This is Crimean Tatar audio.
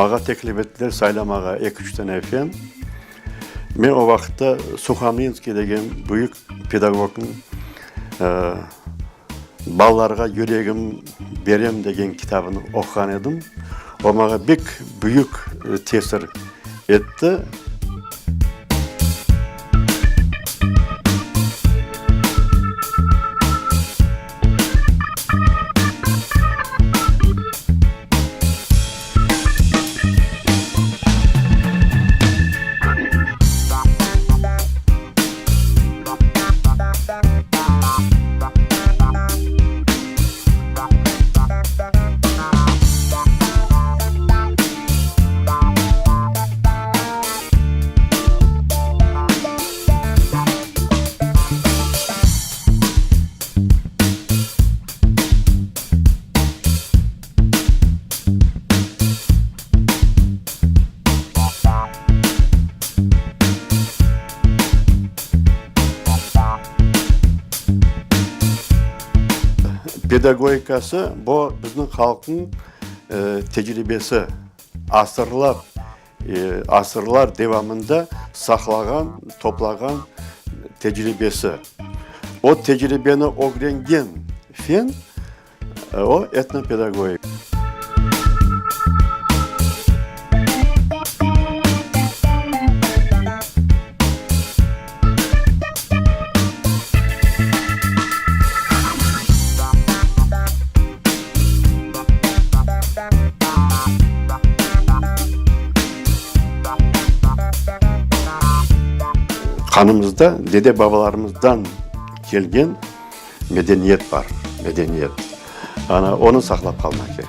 Mağa teklif ettiler saylamağa eki-üç tane fen. Men o vaqıtta Suhomlinskiy degen büyük pedagognıñ Balalarğa yüregim berem degen kitabını oquğan edim. O mağa bek büyük tesir etti. Pedagogikası, bu bizniñ halqnıñ tecribesi, asırlar, asırlar devamında saqlağan, toplağan tecribesi. O tecribeni ögrengen fen, O, etnopedagogika. Qanımızda dede-babalarımızdan kelgen Medeniyet bar, medeniyet. Ana, onı saqlap qalmaq kerek.